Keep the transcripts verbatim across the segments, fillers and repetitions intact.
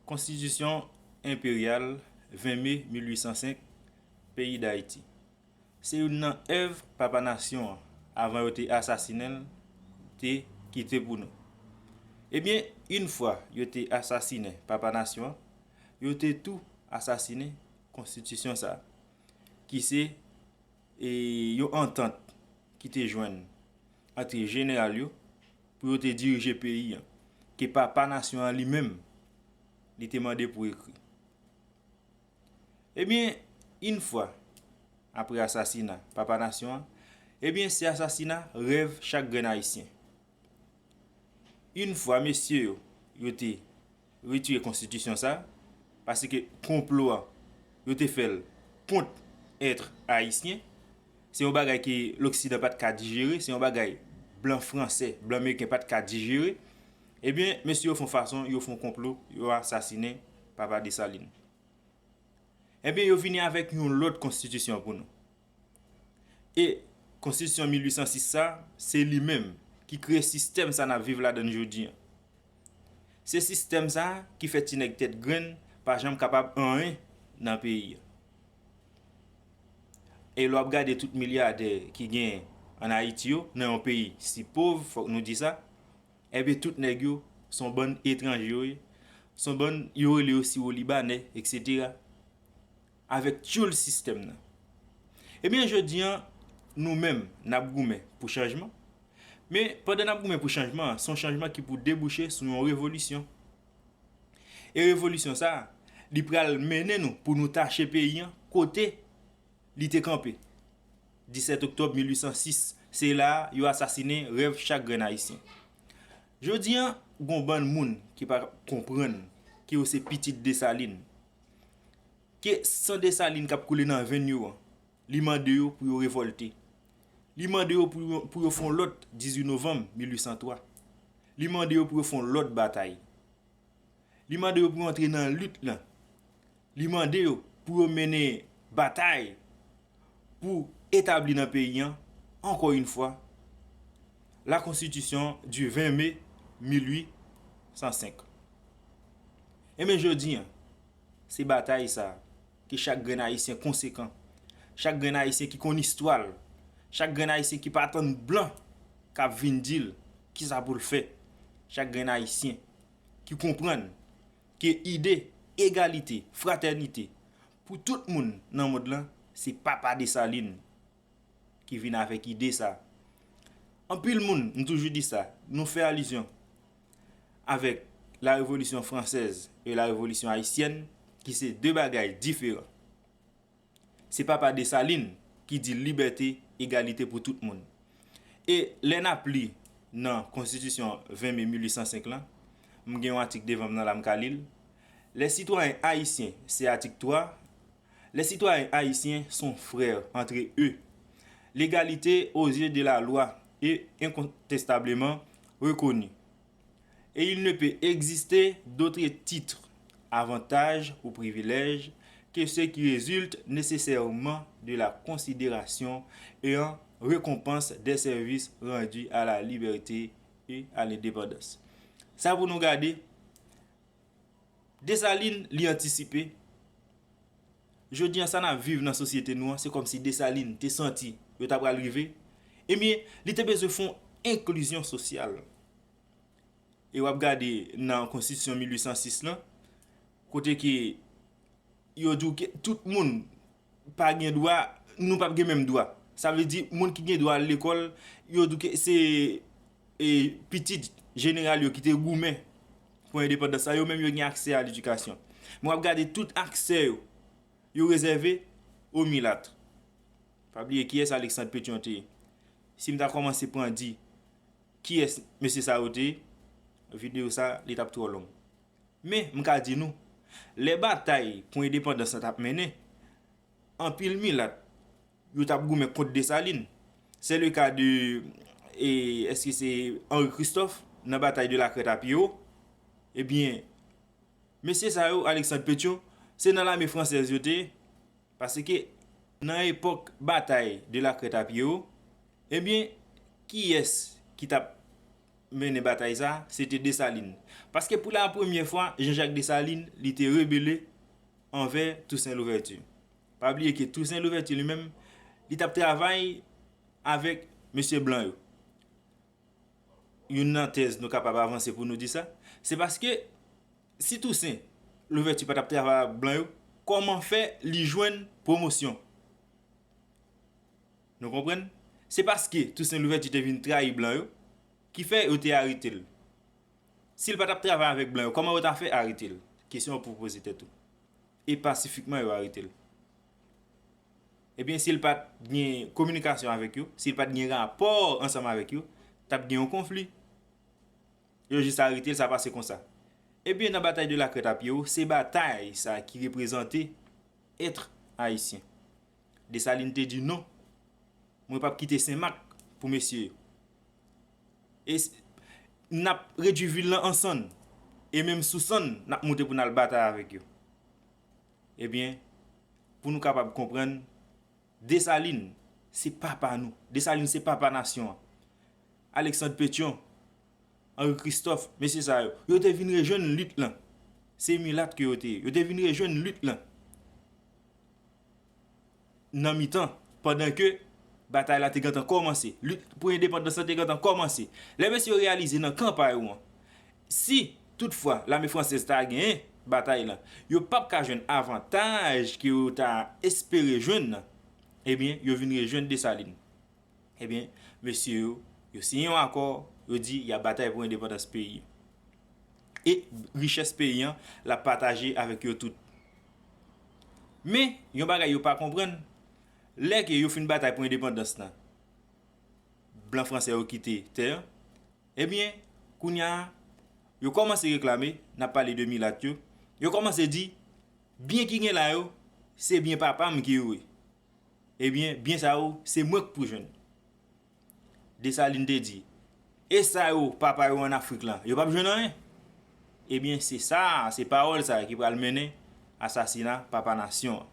Konstitisyon Enperyal ven me mil uit san senk, peyi Dayiti. Se youn nan èv papa nasyon an, avan yo te asasinen l, te kite pou nou. Ebyen, yon fwa yo te asasinen papa nasyon an, yo te tou asasinen konstitisyon sa a, ki se e, yon antant ki te jwenn ant jeneral yo pou yo te dirije peyi an, ke papa nasyon an li menm, li te mande pou ekri. Ebyen, yon fwa apre asasina papa nasyon an, ebyen, se asasina rèv chak grenn Ayisyen. Yon fwa mesye yo, yo te retire konstitisyon sa, paske konplo a, yo te fè l kont èt ayisyen, se yon bagay ke loksidan pa t ka dijere, se yon bagay blan franse, blan meriken pa t ka dijere, ebyen, mesye yo fè yon fason, yo fè yon konplo, yo asasinen papa Desalin. Ebyen, yo vini avèk yon lòt konstitisyon pou nou. E konstitisyon mil uit san sis sa, se li menm ki kreye sistèm sa n ap viv ladan l jodi an. Se sistèm sa ki fè ti nèg tèt grenn pa janm kapab anyen nan peyi a. E lè w ap gade tout milyadè ki genyen ann Ayiti yo, nan yon peyi si pòv, fòk nou di sa, ebyen, tout nèg yo, se yon bann etranje yo ye, se yon bann, yo rele yo siwo libanè, etsetera. Avèk tyoul sistèm nan. Ebyen, jodi an, nou menm, n ap goumen pou chanjman. Men, pandan n ap goumen pou chanjman an, se yon chanjman ki pou debouche sou yon revolisyon. E revolisyon sa a, li pral mennen nou pou nou tache peyi an kote li te kanpe. Disèt oktòb mil uit san sis, se la a yo asasinen rèv chak grenn Ayisyen. Jodi an, gon bann moun ki pa konprann ke yo se pitit Desalin. Ke san Desalin k ap koule nan venn yo an, li mande yo pou yo revòlte. Li mande yo pou yo, pou yo fè yon lòt dizuit novanm mil uit san twa. Li mande yo pou yo fè yon lòt batay. Li mande yo pou yo antre nan lit lan. Li mande yo pou yo mennen batay pou etabli nan peyi an, ankò yon fwa, la Constitution du vingt mai mil uit san senk. Ebyen, jodi an, se batay sa a ke chak grenn Ayisyen konsekan, chak grenn Ayisyen ki konn istwa l, chak grenn Ayisyen ki pa tann blan k ap vin di l kisa pou l fè, chak grenn Ayisyen ki konprann ke ide egalite, fratènite pou tout moun nan mond lan, se papa Desalin ki vin avèk ide sa. Anpil moun, m toujou di sa, nou fè alizyon avèk la Révolution française et la Révolution haïtienne, ki se de bagay diferan. Se papa Desalin ki di libète, egalite pou tout moun. E lè n ap li nan Konstitisyon ven me mil uit san senk lan, m gen yon atik devan m nan la, m ka li l. Les citoyens haïtiens, se atik twa, les citoyens haïtiens sont frères entre eux. L'égalité aux yeux de la loi est incontestablement reconnue. Et il ne peut exister d'autre titre, avantage ou privilège que ceux qui résultent nécessairement de la considération et en récompense des services rendus à la liberté et à l'indépendance. Sa pou nou gade, Desalin, li antisipe. Jodi an, sa n ap viv nan sosyete nou an, se kòmsi Desalin te santi yo ta pral rive. Ebyen, li te bezwen fè yon enklizyon sosyal. E w ap gade nan Konstitisyon mil uit san sis lan, kote ke yo di w ke tout moun pa gen dwa, nou p ap gen menm dwa. Sa vle di, moun ki gen dwa al lekòl, yo di w ke se, e, pitit jeneral yo ki te goumen pou endepandans la, yo menm yo gen aksè a ledikasyon. Men w ap gade tout aksè yo, yo rezève o milat. Pa bliye kiyès Alexandre Pétion te ye. Si m ta kòmanse pran di kiyès mesye sa yo te ye, videyo sa, li t ap twò long. Men, m ka di nou, lè batay pou endepandans lan t ap mennen, anpil milat, yo t ap goumen kont Desalin. C'est le cas de, e, èske se Henri Christophe nan batay de la Crête à Pierrot? Ebyen, mesye sa yo, Alexandre Pétion, se nan lame fransèz yo te ye. Paske nan epòk batay de la Crête à Pierrot, ebyen, kiyès ki t ap mennen batay sa, se te Desalin. Paske pou la premyè fwa, Jean-Jacques Dessalines, li te rebele anvè Toussaint Louverture. Pa bliye ke Toussaint Louverture li menm, li t ap travay avèk mesye blan yo. Youn nan tèz nou kapab avanse pou nou di sa, se paske si Toussaint Louverture pa t ap travay ak blan yo, kòman fè li jwenn pwomosyon? Nou konprann? Se paske Toussaint Louverture te vin trayi blan yo, ki fè yo te arete l. Si l pa t ap travay avèk blan yo, kòman yo ta fè arete l? Kesyon pou poze tèt ou. E pasifikman yo arete l. Ebyen, si l pa t gen kominikasyon avèk yo, si l pa t gen rapò ansanm avèk yo, t ap gen yon konfli. Yo jis arete l, sa pase konsa. Ebyen, nan batay de la Crête à Pierrot, se batay sa ki reprezante èt ayisyen. Desalin te di non, mwen p ap kite Senmak pou mesye yo. E s- n ap redui vil lan an sann. E menm sou sann, n ap moute pou n al batay avèk yo. Ebyen, pou nou kapab konprann, Desalin se papa nou. Desalin se papa nasyon an. Alexandre Pétion, Henri Christophe, mesye sa yo, yo te vin rejwenn lit lan. Se milat ke yo te ye. Yo te vin rejwenn lit lan nan mitan, pandan ke batay la te gentan kòmanse. Lit pou endepandans lan te gentan kòmanse. Lè mesye yo reyalize nan kan pa yo an, si toutfwa lame fransèz ta genyen batay lan, yo p ap ka jwenn avantaj ke yo ta espere jwenn nan, ebyen, yo vin rejwenn Desalin. Ebyen, mesye yo, yo siyen yon akò, yo di y ap batay pou endepandans peyi. E richès peyi an, l ap pataje avèk yo tout. Men, yon bagay yo pa konprann, lè ke yo fin batay pou endepandans lan, blan fransè yo kite tè an, ebyen, kounye a, yo kòmanse reklame, n ap pale de milat yo, yo kòmanse di, byen ki gen la yo, se byen papa m ki yo ye. Ebyen, byen sa yo, se mwen k pou jwenn. Desalin te di, e sa yo, papa yo ann Afrik lan, yo p ap jwenn anyen? Ebyen, se sa, se pawòl sa ki pral mennen asasina papa nasyon an.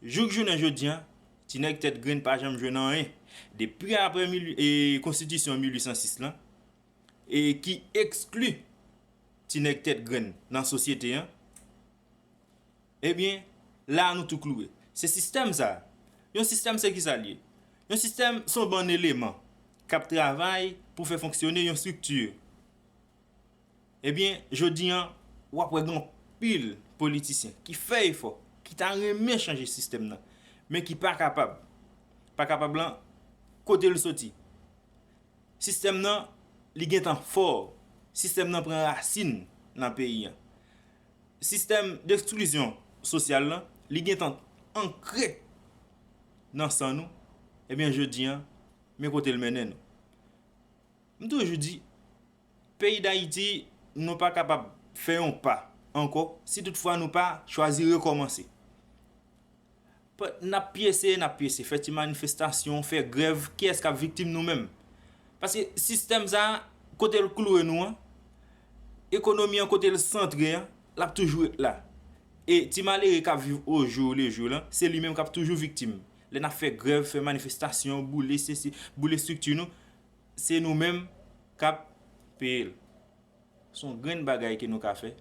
Jouk jounen jodi an, ti nèg tèt grenn pa janm jwenn anyen. Depi apre mil, e, konstitisyon mil uit san sis lan, e ki ekskli ti nèg tèt grenn nan sosyete an, ebyen, la nou tou klouwe. Se sistèm sa. Yon sistèm se kisa l ye? Yon sistèm se yon bann eleman k ap travay pou fè fonksyone yon estrikti. Ebyen, jodi an, w ap wè gen anpil politisyen ki fè efò, ki ta renmen chanje sistèm nan, men ki pa kapab. Pa kapab lan, kote l soti? Sistèm nan, li gentan fò. Sistèm nan pran rasin nan peyi an. Sistèm destriksyon sosyal lan, li gentan ankre nan san nou. Ebyen, jodi an, men kote l mennen nou. M toujou di, peyi Dayiti, nou pa kapab fè yon pa ankò si toutfwa nou pa chwazi rekòmanse. N ap pyese, n ap pyese, fè ti manifestasyon, fè grèv, kiyès k ap viktim? Nou menm. Paske sistèm sa a, kote l klouwe nou an, ekonomi an kote l santre an, l ap toujou ret la. E ti malere k ap viv au jour le jour lan, se li menm k ap toujou viktim. Lè n ap fè grèv, fè manifestasyon, boule sesi, boule estrikti nou, se nou menm k ap peye l. Se yon grenn bagay ke nou ka fè,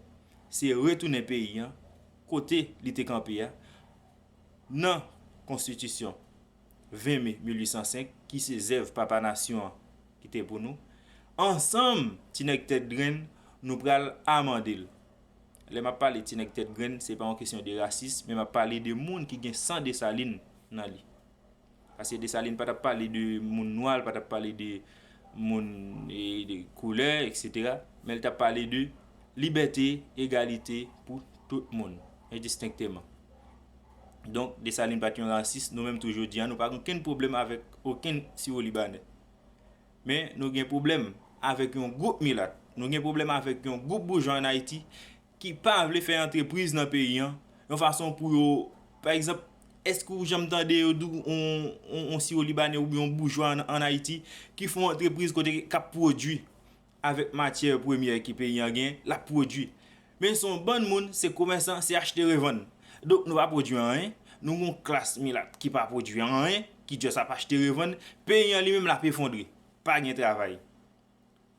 se retounen peyi an kote li te kanpe a, nan konstitisyon ven me mil uit san senk, ki se zèv papa nasyon an kite pou nou. Ansanm, ti nèg tèt grenn, nou pral amande l. Lè m ap pale ti nèg tèt grenn, se pa yon kesyon de rasis, men m ap pale de moun ki gen san Desalin nan li. Paske Desalin pa t ap pale de moun nwa, l pa t ap pale de moun, e, de koulè, etsetera. Men l t ap pale de libète, egalite pou tout moun, endistenkteman. Donk, Desalin pa t yon rasis, nou menm tou jodi a, nou pa gen okenn pwoblèm avèk okenn siwo libanè. Men, nou gen pwoblèm avèk yon gwoup milat, nou gen pwoblèm avèk yon gwoup boujwa ann Ayiti ki pa vle fè antrepriz nan peyi an, yon fason pou yo, pa egzanp, èske ou janm tande yo di w on, on, on siwo libanè oubyen yon boujwa ann, ann Ayiti ki fè yon antrepriz kote k ap pwodui avèk matyè premyè ke peyi an gen, l ap pwodui? Men se yon bann moun, se komèsan, se achte revann. Donk, nou pa pwodui anyen, nou gen yon klas milat ki pa pwodui anyen, ki just ap achte revann, peyi an li menm l ap efondre, pa gen travay.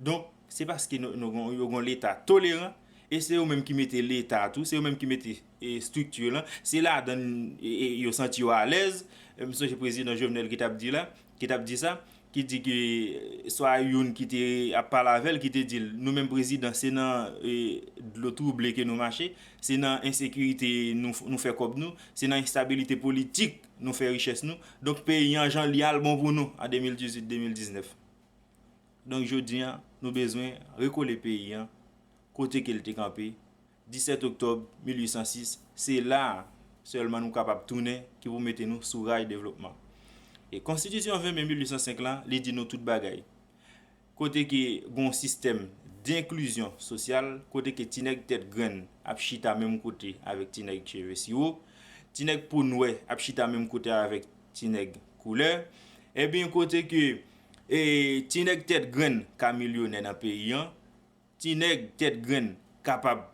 Donk, se paske nou, nou gon- yo gon Leta toleran, e se yo menm ki mete Leta tou, se yo menm ki mete e, estrikti lan, se ladan e, e, yo santi yo alèz. E, m sonje prezidan Jovenel ki t ap di la, ki t ap di sa, ki di ke e, swa youn ki te ap pale avè l, ki te di l, nou menm prezidan, se nan e, dlo twouble ke nou mache, se nan ensekirite nou, nou fè kòb nou, se nan enstabilite politik nou fè richès nou. Donk, peyi an, jan li al bon pou nou an de mil dizuit, de mil diznèf. Donk, jodi an, nou bezwen rekole peyi an kote ke l te kanpe. Disèt oktòb mil uit san sis, se la a sèlman nou kapab tounen ki pou mete nou sou ray devlopman. E konstitisyon ven me mil uit san senk lan, li di nou tout bagay. Kote ke gon sistèm denklizyon sosyal, kote ke ti nèg tèt grenn ap chita menm kote avèk ti nèg cheve siwo, ti nèg po nwè ap chita menm kote avèk ti nèg koulè, ebyen kote ke e, ti nèg tèt grenn ka milyonè nan peyi an, ti nèg tèt grenn kapab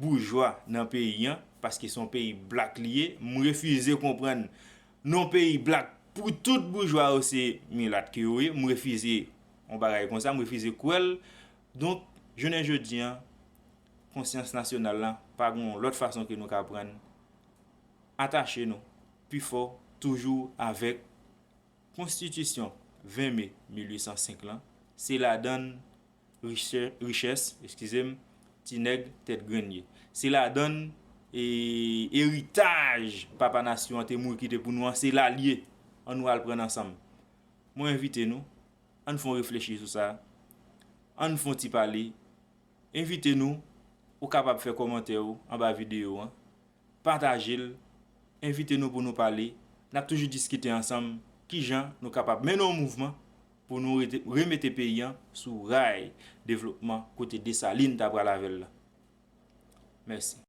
boujwa nan peyi an, paske se yon peyi blak li ye. M refize konprann nan yon peyi blak pou tout boujwa yo se milat ke yo ye. M refize yon bagay konsa, m refize kwè l. Donk, jounen jodi an, konsyans nasyonal lan pa gen lòt fason ke nou ka pran. Atache nou pi fò toujou avèk konstitisyon ven me mil uit san senk lan, se ladann richè- richès, eskize m, ti nèg tèt grenn ye. Se ladann e, eritaj papa nasyon an te mouri kite pou nou an, se la l ye. Ann nou al pran l ansanm. Mwen envite nou, ann fè yon reflechi sou sa. Ann fè yon ti pale. Envite nou, ou kapab fè kòmantè ou anba videyo an. Pataje l, envite nou pou nou pale. N ap toujou diskite ansanm kijan nou kapab mennen yon mouvman pou nou rete- remete peyi an sou ray devlopman kote Desalin ta pral avè l la. Mèsi.